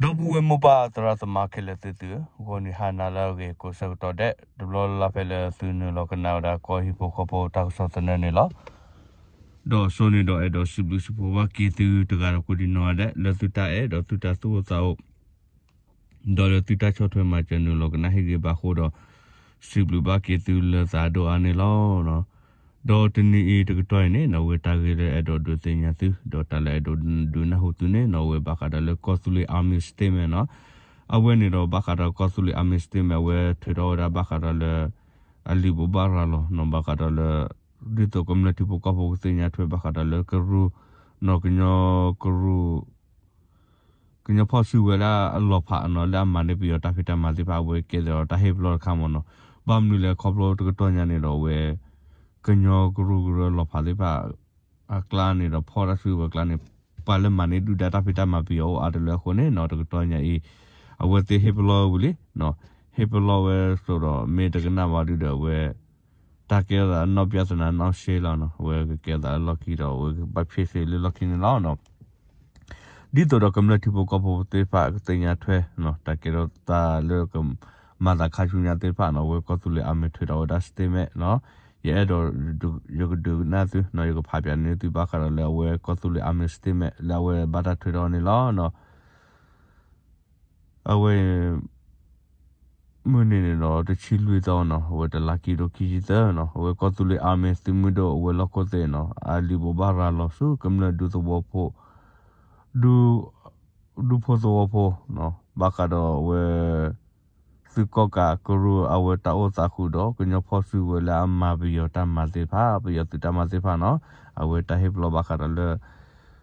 ဒီပုၢ်ဝဲၢ်မိၢ်ပၢ်သရၣ်သမါခဲလၢာ်သုသုဧၢ, ဂီၤနံၤဟါနၤလၢအဂ့ၤကိးဆၢကတီၢ်ဒဲး တဘျီလၢ်လၢ်ဖဲလၢသုနုာ်လီၤကနၣ်ဝဲဒၣ်ကီၢ်ဟံၣ်ဖိဃီဖိတၢ်ကစီၣ်သနၢၣ်န့ၣ်လီၤ. ဒီးစိန့ၣ်ဒီးအဲၣ်ဒိးစံးဘျုးစံးဖှိၣ်ဘၣ်က့ၤသုတဂၤဒီးကိးဒံနီၢ်ဂၤဒဲး လၢသုတၢ်အဲၣ်ဒီးသုတၢ်သူၣ်အိၣ်သးအိၣ် ဒီးလၢသုတၢ်ဆီၣ်ထွဲမၤစၢၤနုာ်လီၤကနၣ်ဟ့ၣ်ဂ့ၤဘၣ်အဃိဒီး စံးဘျုးဘၣ်က့ၤသုလၢသးဒိၣ်အါန့ၣ်လီၤ. ဒီးတနံၤအံၤတကတီၢ်အံၤန့ၣ်နီၢ် အဝဲတၢ်ဂ့ၢ်လၢအဲၣ်ဒိးဒုးသ့ၣ်ညါသု ဒီးတၢ်လၢအဲၣ်ဒိးဒုးနၢ်ဟူသုန့ၣ်နီၢ် အဝဲဘၣ်ဃးဒီးလၢကီၢ်သူလ့ၤ army statement နီၢ်, အဝဲန့ၣ်ဒီးဘၣ်ဃးဒီးကီၢ်သူလ့ၤ army statement အဝဲထုးထီၣ်ဝဲဒၣ်ဘၣ်ဃးဒီးလၢ အလံာ်ဘိးဘၣ်ရၤလီၤနီၢ် ဘၣ်ဃးဒီးလၢ ဒ်သိးကမျၢၢ်ထံဖိကီၢ်ဖိကသ့ၣ်ညါထွဲဘၣ်ဃးဒီးလၢကရူၢ်နီၢ် ကညီကရူၢ် ကညီဖီၣ်စုကဝဲၤလၢအလီၤဖးနီၢ် လၢအမၤန့ၢ်ပယီၤတၢ်ဖံးတၢ်မၤသ့ၣ်တဖၣ် အဝဲကဲသးဒီးတၢ်ဟ့ၣ်ပလီၢ်တခါမ့ၢ်နီၢ်, ဘၣ်မနုၤလဲၣ်ခီဖျိတကတီၢ်ညါန့ၣ်ဒီးအဝဲ ကညီကရူၢ်ကရၢလီၤဖးသ့ၣ်တဖၣ် အကျါန့ၣ်ဒီးဖီၣ်တၢ်စုကဝဲၤအကျါန့ၣ် ပှၤလၢမၤန့ၢ်ဒုၣ်ဒါတၢ်ဖံးတၢ်မၤပယီၤအိၣ်အါတလၢအဃိန့ၣ်နီၢ် တကတီၢ်ညါအံၤ အဝဲသ့ၣ်ဟ့ၣ်ပလီၢ်ဝံၤလံနီၢ်, ဟ့ၣ်ပလီၢ်ဝဲအသိးဒီးမ့ၢ်တကနၣ်ဘၣ်ဒုဒီးအဝဲ တၢ်ကဲထီၣ်သးနီၢ်ပၠၣ်သနါနီၢ်ရှဲလီၤနီၢ် အဝဲကကဲထီၣ်သးလၢလီၢ်ခံဒီးအဝဲကဘၣ်ဖံးသ့လၢလီၢ်ခံန့ၣ်လီၤနီၢ်. ဒ်သိးဒီးကမျၢၢ်ထံဖိကီၢ်ဖိသ့ၣ်တဖၣ်ကသ့ၣ်ညါထွဲနီၢ် တၢ်ကဲထီၣ်သးလၢကမၤသးခါဆူညါသ့ၣ်တဖၣ်နီၢ် အဝဲကီၢ်သူလ့ၤ army ထုးထီၣ်ဝဲဒၣ် statement နီၢ်, ယအဲၣ်ဒိး ယကဒုးကနၣ်သုနီၢ် ယကဖးပၠးန့ၢ်သုဘၣ်ဃးဒီးလၢအဝဲကီၢ်သူလ့ၤ army statement လၢအဝဲဘၣ်တၢ်ထုးထီၣ်န့ၣ်လီၤနီၢ်. အဝဲ မုၢ်နံၤန့ၣ်ဒီးတဆံလွံၢ်သီနီၢ် အဝဲတလါခံကထိခံဆံသၢနီၢ် အဝဲကီၢ်သူလ့ၤ army သုးမုၢ်ဒိၣ်အဝဲလီၢ်ခိၣ်သ့ၣ်နီၢ် အလံာ်ဘိးဘၣ်ရၤလီၤဆူကမျၢၢ်ဒူသဝီဖိ ဒူ ဒူဖိသဝီဖိနီၢ် ဘၣ်ဃးဒီးအဝဲ သုးကီၣ်ကးကရူၢ်အဝဲတၢ်အိၣ်သးဃုာ်ဒီး ကညီဖီၣ်စုကဝဲၤလၢအမၤပယီၤတၢ်မၤသ့ၣ်တဖၣ် ပယီၤသုးတၢ်မၤသ့ၣ်တဖၣ်နီၢ် အဝဲတၢ်ဟ့ၣ်ပလီၢ်ဘၣ်ဃးဒီးလၢ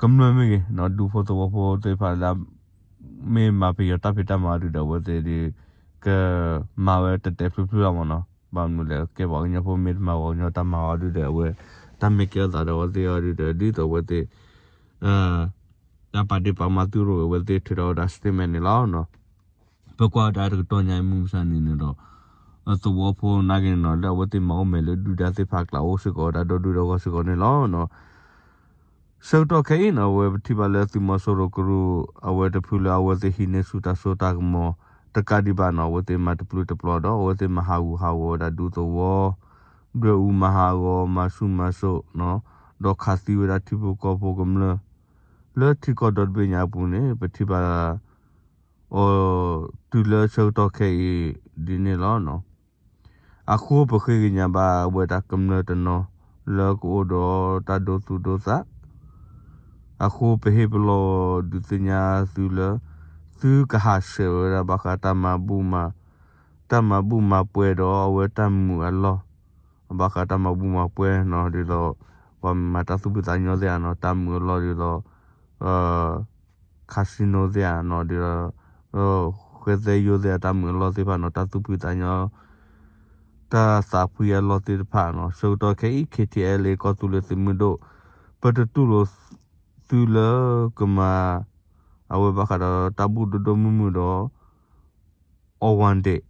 ကမျၢၢ်မ့ၢ်ဂ့ၤနီၢ် ဒူဖိသဝီဖိသ့ၣ်တဖၣ်လၢ မ့ၢ်မၤပယီၤတၢ်ဖံးတၢ်မၤအီၤဒုဒီး အဝဲသ့ၣ်ဒုး ကမၤဝဲတဲာ်တဲာ်ဖျုးဖျုးလီၤမ့ၢ်နီၢ် ဘၣ်မနုၤလဲၣ် ကဲပှၤကညီဖိမ့ၢ်တမၤပှၤကညီတၢ်မၤအီၤဒုဒီး အဝဲ တၢ်မ့ၢ်ကဲထီၣ်သးဒီးအဝဲသ့ၣ်အီၤဒုဒီး ဒ်သိးအဝဲသ့ၣ် တၢ်ပာ်ဒ့ၣ်ပာ်ကမၣ်သုးရိၣ်အဝဲသ့ၣ်ထုးထီၣ်ဝဲဒၣ် statement န့ၣ်လီၤ. ပကွၢ်ဝဲဒၣ်တကတီၢ်ညါအံၤမုၢ်မဆါနံၤန့ၣ်ဒီး သဝီဖိနာ်က့န့ၣ်နီၤ လၢအဝဲသ့ၣ်မၤအိၣ်မဲာ်လၢဒုၣ်ဒါသ့ၣ်တဖၣ်အကျါအိၣ်စ့ၢ်ကီးဝဲဒၣ်ဒီဒူၣ်ဒီဂီၢ်စ့ၢ်ကီးန့ၣ်လီၤ. ဆၢကတီၢ်ခဲအံၤနီၤ အဝဲပထံၣ်ဘၣ်လၢသုးမီၤစိရိၤကရူၢ် အဝဲတဖုလၢအဝဲသ့ၣ်ဟံးန့ၢ်ဆူၣ်တၢ်စိတၢ်ကမီၤတကးဒံးဘၣ်နီၤ အဝဲသ့ၣ်မၤတပျုာ်တပျီၤဒီး အဝဲသ့ၣ်မၤဟးဂူာ်ဟးဂီၤဝဲဒၣ်ဒူသဝီ ဒွဲၣ်အူမၤဟးဂီၤ မၤဆူၣ်မၤစိးနီၤ ဒီးခးသံဝဲဒၣ်ထံဖိကီၢ်ဖိကမျၢၢ် လၢထံကီၢ်ဒီတဘ့ၣ်ညါအပူၤန့ၣ် ပထံၣ်ဘၣ် အီၤ တုၤလၢဆၢကတီၢ်ခဲအံၤဒ်န့ၣ်လီၤ. အဃိပဃ့ကညးဘၣ်ဝဲဒၣ်ကမျၢၢ်တနီၤ လၢကအိၣ်ဒီးတၢ်ဒိသူၣ်ဒိသး အဃိပဟ့ၣ်ပလီၢ်ဒုးသ့ၣ်ညါသုလၢ သုကဟးဆှဲးဝဲဒၣ်ဘၣ်ဃးတၢ်မၤဘူၣ်မၤ တၢ်မၤဘူၣ်မၤပှဲၤဒီးအဝဲတၢ်မုာ်အလီၢ် ဘၣ်ဃးတၢ်မၤဘူၣ်မၤပှဲၤနီၤ ဒ်သိး ပှၤမၤတၢ်သူၣ်ဖှံသးညီသ့ၣ်ဧါနီၤ တၢ်မုာ်အလီၢ်ဒ်သိး casino သ့ၣ်ဧါနီၤ ဒ်သိး ဃဲသဲယိသ့ၣ်ဧါ တၢ်မုာ်အလီၢ်သ့ၣ်တဖၣ်နီၤ တၢ်သူၣ်ဖှံသးညီ တၢ်သးဖှံအလီၢ်သ့ၣ်တဖၣ်နီၤ ဆၢကတီၢ်ခဲအံၤ K T L A ကီၢ်သူလ့ၤသုးမုၢ်ဒိၣ် ပတတူၢ်လိာ်သုလၢကမၤ အဝဲဘၣ်ဃးဒီးတၢ်ဘူၣ်ဒိၣ်ဒိၣ်မုၢ်မုၢ်ဒီး အီၣ်ဝၣ်ဒ့း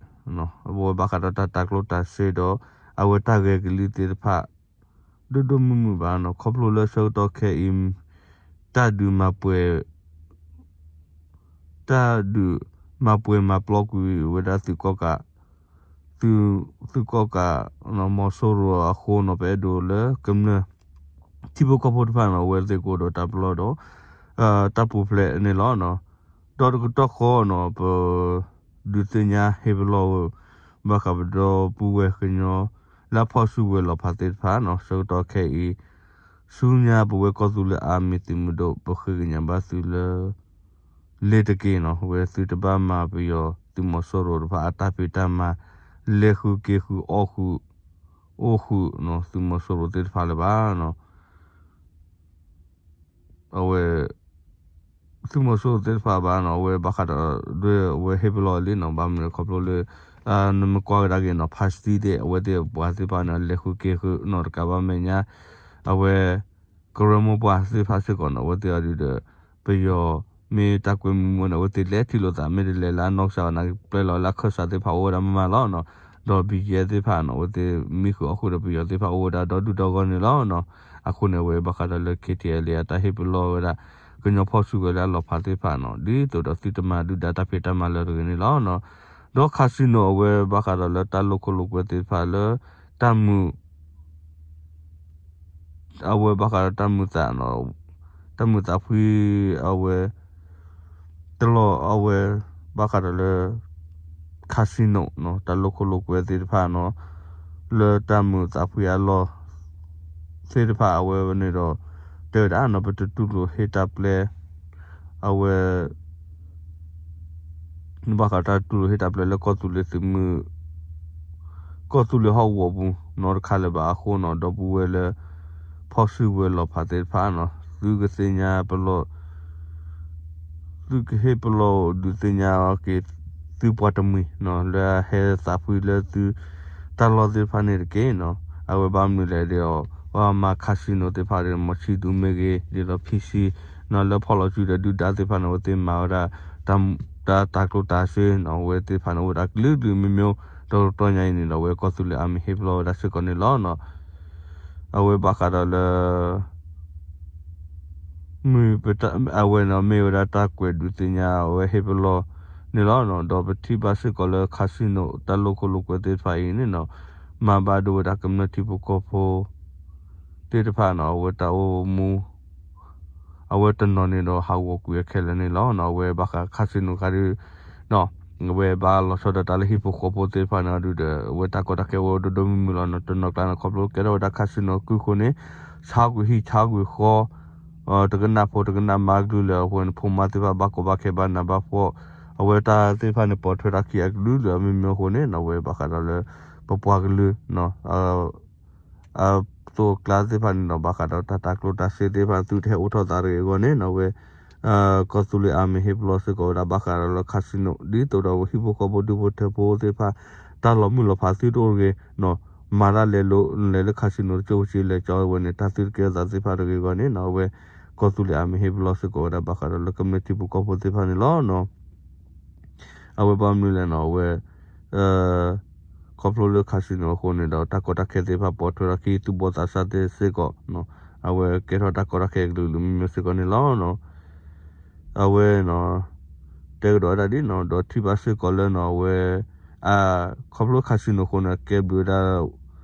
အဝဲဘၣ်ဃးဒီးတၢ်တၤကျိၣ်တၤစ့ဒီး အဝဲတၢ်ဂဲၤကလံၤသ့ၣ်တဖၣ် ဒိၣ်ဒိၣ်မုၢ်မုၢ်ဘၣ်နီၤ ခီဖျိလၢဆၢကတီၢ်ခဲအံၤ တၢ်ဒုးမၤပှဲၤ တၢ်ဒုးမၤပှဲၤမၤပျီကွံာ်ဝဲဒၣ်သုးကီၣ်ကး သုး သုးကီၣ်ကး မီၤစိရိၤအဃိနီၤ ပအဲၣ်ဒိးလၢကမျၢၢ် ထံဖိကီၢ်ဖိတဖၣ်နီၤ အဝဲသ့ၣ်ကအိၣ်ဒီးတၢ်ပလီၢ်ဒီး တၢ်ပူၤဖျဲးန့ၣ်လီၤ. ဒီးတကတီၢ်ဃီနီၤ ပ ဒုးသ့ၣ်ညါဟ့ၣ်ပလီၢ် ဘၣ်ဃးပဒီပုၢ်ဝဲၢ်ကညီ လၢအဖီၣ်စုကဝဲၤလီၤဖးသ့ၣ်တဖၣ်နီၤ ဆၢကတီၢ်ခဲအံၤ ဆူညါပဝဲကီၢ်သူလ့ၤ army သုးမုၢ်ဒိၣ် ပဃ့ကညးဘၣ်သုလၢ လ့ၤတက့ၢ်နီၤ ဝဲသုတဘၣ်မၤပယီၤသုးမီၤစိရိၤတဖၣ်အတၢ်ဖံးတၢ်မၤ လဲၤဃုာ်က့ၤဃုာ်အီၣ်ဃုာ် အိၣ်ဃုာ်နီၤ သုးမီၤစိရိၤသ့ၣ်တဖၣ်လၢၤဘၣ်နီၤ အဝဲ သုးမီၤစိရိၤသ့ၣ်တဖၣ်ဘၣ်နီၤ အဝဲဘၣ်ဃးဒီး ဒ်အဝဲဟ့ၣ်ပလီၢ်လံနီၤ ဘၣ်မနုၤခီဖျိလၢ နမ့ၢ်ကွၢ်ကဒါက့ၤနီၤ ဖါစတံသ့ၣ် အဝဲသ့ၣ်ပှၤသ့ၣ်တဖၣ်န့ၣ် လဲၤဃုာ်က့ၤဃုာ်နီၤ တကးဘၣ်မဲာ်ညါ အဝဲ ကရၢမိၢ်ပှၢ်သ့ၣ်တဖၣ်စ့ၢ်ကီးနီၤ အဝဲသ့ၣ်အီၤဒုးဒီး ပယီၤ မ့ၢ်တၢ်ကွဲမုာ်မ့ၢ်န့ၣ် အဝဲသ့ၣ်လဲၤထံၣ်လိာ်သး မ့ၢ်တလဲၤလၢအနီၢ်ကစၢ်ဘၣ်နာ်က့ ပျဲလီၤလၢအခၢၣ်စးသ့ၣ်တဖၣ်အိၣ်ဝဲဒၣ်မးမးလီၤနီၤ ဒီး ဘံၣ်ကၠဲသ့ၣ်တဖၣ်နီၤ အဝဲသ့ၣ်မံဃုာ်အီၣ်ဃုာ်ဒီးပယီၤသ့ၣ်တဖၣ်အိၣ်ဝဲဒၣ်ဒီဒူၣ်ဒီဂီၢ်န့ၣ်လီၤနီၤ အဃိန့ၣ် အဝဲဘၣ်ဃးဒီးလၢ K T L A အတၢ်ဟ့ၣ်ပလီၢ်ဝဲဒၣ် ကညီဖီၣ်စုကဝဲၤလၢအလီၤဖးသ့ၣ်တဖၣ်နီၤ ဒ်သိးဒီးသုတမၤဒုၣ်ဒါတၢ်ဖံးတၢ်မၤလၢတဂ့ၤန့ၣ်လီၤ. ဒီး casino အဝဲဘၣ်ဃးဒီးလၢတၢ်လိာ်ခိၣ်လိာ်ကွဲသ့ၣ်တဖၣ်လၢ တၢ်မုာ် အဝဲဘၣ်ဃးဒီးတၢ်မုာ်သး တၢ်မုာ်သးဖှံ အဝဲ တလီၢ်အဝဲ ဘၣ်ဃးဒီးလၢ casino နီၤ တၢ်လိာ်ခိၣ်လိာ်ကွဲသ့ၣ်တဖၣ်နီၤ လၢတၢ်မုာ်သးဖှံအလီၢ်သ့ၣ်တဖၣ်အဝဲန့ၣ်ဒီး တဲဝဲဒၣ်နီၤ ပတတူၢ်လိာ်ဟ့ၣ်တၢ်ပျဲ အဝဲ ဘၣ်ဃးတၢ်တူၢ်လိာ်ဟ့ၣ်တၢ်ပျဲလၢကီၢ်သူလ့ၤသုးမုၢ် ကီၢ်သူလ့ၤဟီၣ်ကဝီၤပူၤနီၤတခါလၢၤဘၣ်အဃိနီၤ ဒီပုၢ်ဝဲၢ်လၢ ဖီၣ်စုကဝဲၤလီၤဖးသ့ၣ်တဖၣ်နီၤ သုကသ့ၣ်ညါပလီၢ် သုကဟ့ၣ်ပလီၢ်ဒုးသ့ၣ်ညါက့ၤ သုပှၤတမှံၤနီၤ လၢအဟဲသးဖှံလၢသု တၢ်လီၢ်သ့ၣ်တဖၣ်န့ၣ်တက့ၢ်နီၤ အဝဲဘၣ်မနုၤလဲၣ်ဒီး ပှၤမၤ casino သ့ၣ်တဖၣ်ဒီး မီၤဆံၣ်ဒူမ့ၢ်ဂ့ၤ ဒ်သိး PC နီၤ လၢဖီၣ်လီၤစုဒီးဒုၣ်ဒါသ့ၣ်တဖၣ်န့ၣ် အဝဲသ့ၣ်မၤဝဲဒၣ် တၢ် တၢ်တၤကျိၣ်တၤစ့နီၤ အဝဲသ့ၣ်တဖၣ်န့ၣ် အိၣ်ဝဲဒၣ်ကလုာ်ကလုာ်မ့ၢ်မ့ၢ် ဒီးတတီၤညါအံၤန့ၣ်ဒီး အဝဲကီၢ်သူလ့ၤအါမံၤဟ့ၣ်ပလီၢ်ဝဲဒၣ်စ့ၢ်ကီးန့ၣ်လီၤနီၤ အဝဲဘၣ်ဃးဒီးလၢ မုၢ်ပတၢ် အဝဲန့ၣ်မ့ၢ်ဝဲဒၣ်တၢ်ကွဲးဒုးသ့ၣ်ညါအဝဲဟ့ၣ်ပလီၢ်န့ၣ်လီၤ. ဒီးပထံၣ်ဘၣ်စ့ၢ်ကီးလၢ casino တၢ်လိာ်ခိၣ်လိာ်ကွဲသ့ၣ်တဖၣ်အံၤန့ၣ်နီၤ မၤဘၣ်ဒိဝဲဒၣ်ကမျၢၢ်ထံဖိကီၢ်ဖိသ့ၣ်တဖၣ်နီၤ အဝဲတၢ်အိၣ်မူ အဝဲတနီၤန့ၣ်ဒီးဟးဂီၤကွံာ်အခဲလၢာ်န့ၣ်လီၤ. အဝဲဘၣ်ဃး casino ခါဒုး အဝဲဘၣ်လီၤဆီဒၣ်တၢ်လၢဟံၣ်ဖိဃီဖိသ့ၣ်တဖၣ်န့ၣ်အဒုးဒီး အဝဲတၢ်ကီတၢ်ခဲဝဲဒိၣ်ဒိၣ်မုၢ်မုၢ်လီၤနီၤ. တနီၤကျါန့ၣ် ခီဖျိကဲထီၣ်ဝဲဒၣ် casino ကုၢ်ဃိန့ၣ် ဆါကွံာ်ဟံၣ်ဆါကွံာ်ဃီ တကနၣ်ဖိတကနၣ်မါကလုၢ်လၢအဃိန့ၣ် ဖိမါသ့ၣ်တဖၣ်ဘၣ်ကီဘၣ်ခဲဘၣ်နးဘၣ်ဖှီၣ် အဝဲတၢ်သ့ၣ်တဖၣ်န့ၣ် ပိာ်ထွဲထီၣ်ခံအကလုာ်လၢအမ့ၢ်မ့ၢ်အဃိန့ၣ် အဝဲဘၣ်ဃးဒီးလၢ ပပှၤကလုာ် အသိးအကျါသ့ၣ်တဖၣ်န့ၣ်ဒီး ဘၣ်ဃးဒီးတၢ်တၤကျိၣ်တၤစ့သ့ၣ်တဖၣ် သုတဟဲအိၣ်ထီၣ်သးတဂ့ၤအဂီၢ်န့ၣ် အဝဲ ကီၢ်သူလ့ၤအါမံၤဟ့ၣ်ပလီၢ်စ့ၢ်ကီးဝဲဒၣ်ဘၣ်ဃးဒီးလၢ casino ဒ်သိးဒီးဟံၣ်ဖိဃီဖိဒူဖိထၢဖိသ့ၣ်တဖၣ် တၢ်လီၤမုၢ်လီၤဖးသုတအိၣ်တဂ့ၤ မၤတၢ်လဲၤလိၤလဲၤလၢ casino တကၠိဝဲကၠ့လဲၤကၠီဝဲန့ၣ် တၢ်သုတကဲထီၣ်သးသ့ၣ်တဖၣ်တဂ့ၤအဂီၢ်န့ၣ် အဝဲ ကီၢ်သူလ့ၤအါမံၤဟ့ၣ်ပလီၢ်စ့ၢ်ကီးဝဲဒၣ်ဘၣ်ဃးဒီးလၢကမျၢၢ်ထံဖိကီၢ်ဖိသ့ၣ်တဖၣ်န့ၣ်လီၤ. အဝဲဘၣ်မနုၤလဲၣ်နီၤ အဝဲ ခီဖျိလၢ casino အဃိန့ၣ်ဒီး တၢ်ကီတၢ်ခဲသ့ၣ်တဖၣ်ပိာ်ထွဲထီၣ်ခံ သူၣ်ဘီၣ်သးစၢ်သ့ၣ်စ့ၢ်ကီး အဝဲကဲထီၣ်တၢ်ကီတၢ်ခဲကလုာ်ကလုာ်မ့မ့ၢ်စ့ၢ်ကီးန့ၣ်လီၤ. အဝဲ တဲကဒီးဝဲဒၣ်ဒ်နီၤ ဒီးထံၣ်ဘၣ်စ့ၢ်ကီးလၢနီၤ အဝဲ ခီဖျိ casino အဃိန့ၣ် အကဲဘျုးဝဲဒၣ်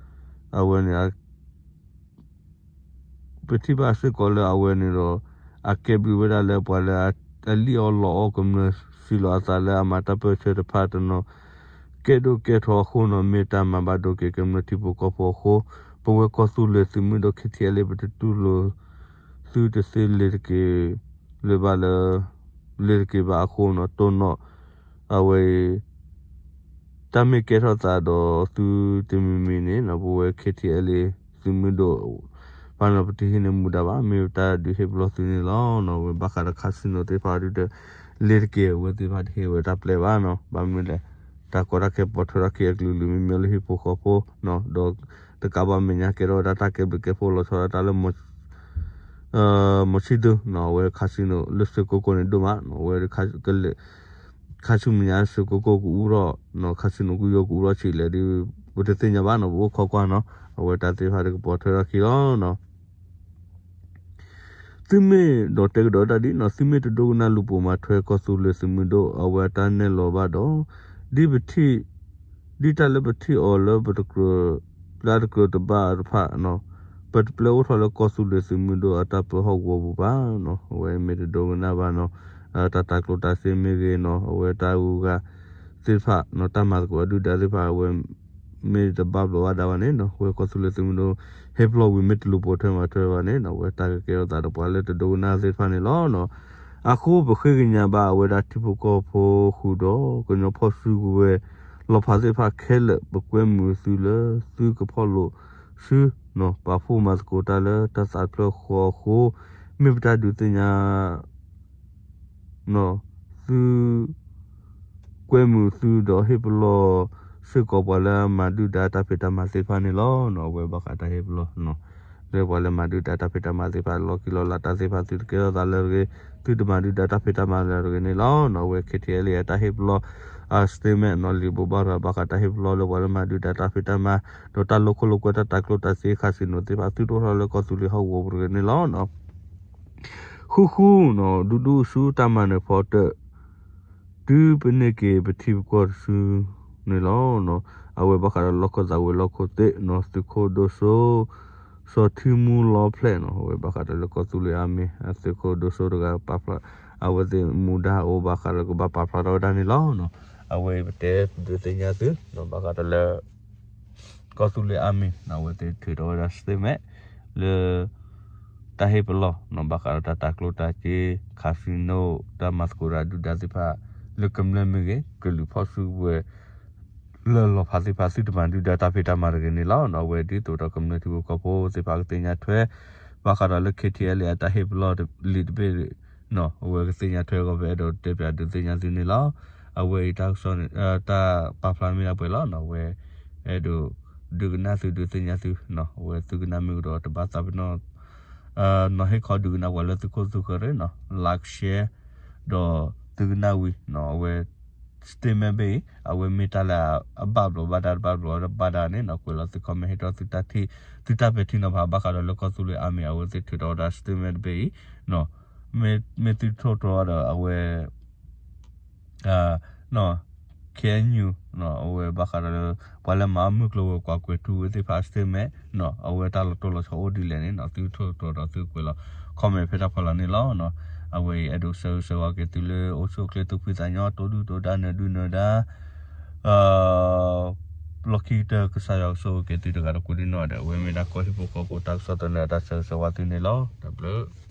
အဝဲန့ၣ် ပထံၣ်ဘၣ်စ့ၢ်ကီးလၢအဝဲန့ၣ်ဒီး အကဲဘျုးဝဲဒၣ်လၢပှၤလၢအလံၣ်အီၣ်လီအီၣ်ကမျၢၢ် စံးလီၤအသးလၢအမၤတၢ်ပၢၢ်ဆၢတဖၣ်တနီၤ ကဲဒိၣ်ကဲထီအဃိနီၤ မ့ၢ်တၢ်မၤဘၣ်ဒိက့ၤကမျၢၢ်ထံဖိကီၢ်ဖိအဃိ ပဝဲကီၢ်သူလ့ၤသုးမုၢ်ဒိၣ် K T L A ပတတူၢ်လိာ် သုတသ့လဲၤတက့ၤလၢၤဘၣ်လၢ လဲၤတက့ၤဘၣ်အဃိနီၤ တိၢ်နီၣ် အဝဲအံၤ တၢ်မ့ၢ်ကဲထီၣ်သးဒီးသုတမံၤမံၤန့ၣ်နီၤ ပဝဲ K T L A သုးမုၢ်ဒိၣ် ဘၣ်နီၤ ပတဟံးန့ၢ်မူဒါဘၣ် မ့ၢ်တၢ်ဒုးဟ့ၣ်ပလီၢ်သုန့ၣ်လီၤ. အဝဲဘၣ်ဃးဒီး casino သ့ၣ်တဖၣ်ဒုးဒီး လဲၤတက့ၤ အဝဲသ့ၣ်တဖၣ်တဟ့ၣ်ဝဲတၢ်ပျဲဘၣ်နီၤ ဘၣ်မနုၤလဲၣ် တၢ်ကီတၢ်ခဲပိာ်ထွဲထီၣ်ခံအကလုာ်ကလုာ်မ့မ့ၢ်လၢဟံၣ်ဖိဃီဖိ ဒီးတကးဘၣ်မဲာ်ညါကဲထီၣ်ဝဲဒၣ်တၢ်ကဲဘျုးကဲဖှိၣ်လီၤဆီဒၣ်တၢ်လၢ မီၤဆံၣ်ဒူနီၤ အဝဲ casino လၢစ့ၢ်ကိၣ်ကိၣ်န့ၣ်ဒိၣ်မးနီၤ အဝဲ ခါဆူမဲာ်ညါစ့ၢ်ကိၣ်ကိၣ်ကအူထီၣ်နီၤ casino ကယိကအူထီၣ်ဆံးလဲၣ်ဒီး ပတသ့ၣ်ညါဘၣ်နီၤ ပအိၣ်ခိးကွၢ်နီၤ အဝဲတၢ်သ့ၣ်တဖၣ်ဒီးကပိာ်ထွဲထီၣ်ခံလီၤနီၤ သုမ့ၢ်ဒီးတဲကဒီးတၢ်ဒ်နီၤ သုမ့ၢ်တဒိကနၣ်လူၤပိာ်မၤထွဲကီၢ်သူလ့ၤသုးမုၢ်ဒိၣ် အဝဲအတၢ်နဲၣ်လီၤဘၣ်ဒီး ဒ်ပထံၣ် ဒ်တၢ်လၢပထံၣ်အီၤလၢပတကြၢး လၢအတကြၢးတဘၣ်တဖၣ်နီၤ ပတပျဲအိၣ်ထီၣ်လၢကီၢ်သူလ့ၤသုးမုၢ်ဒိၣ်အတၢ်ပၢဟီၣ်ကဝီၤပူၤဘၣ်နီၤ အဝဲမ့ၢ်တဒိကနၣ်ဘၣ်နီၤ တၢ်တၤကျိၣ်တၤစ့မ့ၢ်ဂ့ၤနီၤ အဝဲတၢ်ဂုၤဂၤသ့ၣ်တဖၣ်နီၤ တၢ်မၤသကိးအဒုၣ်ဒါသ့ၣ်တဖၣ် အဝဲ မ့ၢ်တဘၣ်ဘျီးဘၣ်ဒါဘၣ်န့ၣ်နီၤ အဝဲကီၢ်သူလ့ၤသုးမုၢ်ဒိၣ် ဟ့ၣ်ပလီၢ်ဝံၤမ့ၢ်တလူၤပိာ်ထွဲမၤထွဲဘၣ်န့ၣ်နီၤ အဝဲတၢ်ကကဲထီၣ်သးဒီးပှၤလၢတဒိကနၣ်သ့ၣ်တဖၣ်န့ၣ်လီၤနီၤ အဃိပဃ့ကညးဘၣ်အဝဲဒၣ်ထံဖိကီၢ်ဖိဃုာ်ဒီး ကညီဖီၣ်စုကဝဲၤလီၤဖးသ့ၣ်တဖၣ်ခဲလၢာ် ပကွဲမုာ်သုလၢသုကဖီၣ်လိာ်စုနီၤ ပာ်ဖှိၣ်မၤသကိးတၢ်လၢတၢ်သးတဖျၢၣ်ဃီအဃိ မ့ၢ်ပတၢ်ဒုးသ့ၣ်ညါ သု ကွဲမုာ်သုဒီးဟ့ၣ်ပလီၢ်စ့ၢ်ကီးပှၤလၢအမၤဒုၣ်ဒါတၢ်ဖံးတၢ်မၤသ့ၣ်တဖၣ်န့ၣ်လီၤ. အဝဲဘၣ်ဃးတၢ်ဟ့ၣ်ပလီၢ် လၢပှၤလၢမၤဒုၣ်ဒါတၢ်ဖံးတၢ်မၤသ့ၣ်တဖၣ် လီၢ်ခံလီၢ်လၤတၢ်သ့ၣ်တဖၣ် သုတကဲထီၣ်သးလၢတဂ့ၤ သုတမၤဒုၣ်ဒါတၢ်ဖံးတၢ်မၤလၢတဂ့ၤန့ၣ်လီၤ. အဝဲ K T L A အတၢ်ဟ့ၣ်ပလီၢ် statement နီၤ လံာ်ဘိးဘၣ်ရၤ ဘၣ်ဃးတၢ်ဟ့ၣ်ပလီၢ်လၢပှၤလၢမၤဒုၣ်ဒါတၢ်ဖံးတၢ်မၤ ဒီးတၢ်လိာ်ခိၣ်လိာ်ကွဲတၢ်တၤကျိၣ်တၤစ့ casino သ့ၣ်တဖၣ် သုတအိၣ်ထီၣ်လၢကီၢ်သူလ့ၤဟီၣ်ကဝီၤပူၤတဂ့ၤန့ၣ်လီၤ. ခူၣ်ဃူနီၤ ဒူဒူဆူတၢ်မၤနၢၤဖီတၢၣ် တုၤပန့ၢ်က့ၤပထံပကီၢ်တစုန့ၣ်လီၤ. အဝဲဘၣ်ဃးဒီးလီၢ်ခၢၣ်သးဝဲၤလီၢ်ခိၣ်သ့ၣ်နီၤ သုးခိၣ်ဒိၣ်စိ စီၤထံမူလီဖျဲၣ်နီၤ အဝဲဘၣ်ဃးဒီးလၢကီၢ်သူလ့ၤအါမံၤ အသုးခိၣ်ဒိၣ်စိတဂၤပာ်ဖျါ အဝဲသ့ၣ်မူဒါအိၣ်ဘၣ်ဃးဒီးကဘၣ်ပာ်ဖျါထီၣ်ဝဲဒၣ်န့ၣ်လီၤ. အဝဲအံၤပတဲဒုးသ့ၣ်ညါသု ဘၣ်ဃးဒီးလၢ ကီၢ်သူလ့ၤအါမံၤ အဝဲသ့ၣ်ထုးထီၣ်ဝဲဒၣ် statement လၢ တၢ်ဟ့ၣ်ပလီၢ်နီၤ ဘၣ်ဃးဒီးတၢ်တၤကျိၣ်တၤစ့ casino တၢ်မၤသကိးတၢ်ဒုၣ်ဒါသ့ၣ်တဖၣ် လၢကမျၢၢ်မ့ၢ်ဂ့ၤ ကလုာ်ဖီၣ်စုကဝဲၤ လၢလီၤဖးသ့ၣ်တဖၣ် သုတမၤဒုၣ်ဒါတၢ်ဖံးတၢ်မၤတဂ့ၤန့ၣ်လီၤ. အဝဲဒ်သိးဒီးကမျၢၢ်ထံဖိကီၢ်ဖိသ့ၣ်တဖၣ်ကသ့ၣ်ညါထွဲ ဘၣ်ဃးဒီးလၢ KTLA အတၢ်ဟ့ၣ်ပလီၢ်လံာ်တဘ့ၣ် အဝဲကသ့ၣ်ညါထွဲအဂီၢ် ပအဲၣ်ဒိးတဲပၠးဒုးသ့ၣ်ညါသုန့ၣ်လီၤ. အဝဲအံၤတၢ်ကစီၣ်န့ၣ် တၢ်ပာ်ဖျါမ့ၢ်ဒၣ်ပှဲၤလီၤ. အဝဲ အဲၣ်ဒိးဒုးကနၣ်သုဒုးသ့ၣ်ညါသု အဝဲသုကနၣ်မ့ၢ်ကဒီးတဘၣ်သးပ့ၤနီၣ် နီၤဟ့ၣ်ခီဒုးကနၣ်ပှၤလၢသုခိၣ်သုဃၢၤရ့ၣ်နီၤ like share ဒီးသုကနၣ်ဝံၤ အဝဲ statement ဘ့ၣ်အံၤ အဝဲမ့ၢ်တၢ်လၢအဘၣ်ဘျီးဘၣ်ဒါတဘၣ်ဘျီးဘၣ်ဒါန့ၣ်နီၤ ကွဲးလီၤသု comment ဟ့ၣ်ထီၣ်သုတၢ်ထံၣ် သုတၢ်ပဲာ်ထံနီၤဖးဘၣ်ဃးဒီးလၢကီၢ်သူလ့ၤအါမံၤ အဝဲသ့ၣ်ထုးထီၣ်ဝဲဒၣ် statement တဘ့ၣ်အံၤ မ့ၢ်သုထိၣ်သတြီၤဒီးအဝဲ KNU အဝဲဘၣ်ဃးဒီးလၢ ပှၤလၢမၤမုၢ်ကျိၤဝဲၤကွာ်ကွဲၤထူဝဲသ့ၣ်တဖၣ် statement အဝဲတၢ်လီၤတိၢ်လီၤဆီအိၣ်ဒ်လဲၣ်န့ၣ် သုထိၣ်သတြီၤဒီးသုကွဲးလီၤ comment ဖဲတၢ်ဖီလာ်န့ၣ်လီၤ. အဝဲအံၤအဲၣ်ဒိးဆၢဂ့ၤဆၢဝါက့ၤသုလၢအိၣ်ဆူၣ်အိၣ်ချ့သူၣ်ဖှံသးညီ တိဒုၣ်တိဒါနၢၤဒုၣ်နၢၤဒါ လီၢ်ခံကတၢၢ်ကစၢ်ယွၤကဆိၣ်ဂ့ၤက့ၤသုတဂၤဒီးကိးဒံနီၢ်ဒီး အဝဲမ့ၢ်ဒၣ်ကီၢ်ဟံၣ်ဖိဃီဖိတၢ်ကစီၣ်သန့အတၢ်ဆၢဂ့ၤဆၢဝါသုန့ၣ်လီၤ. တၢ်ဘျုး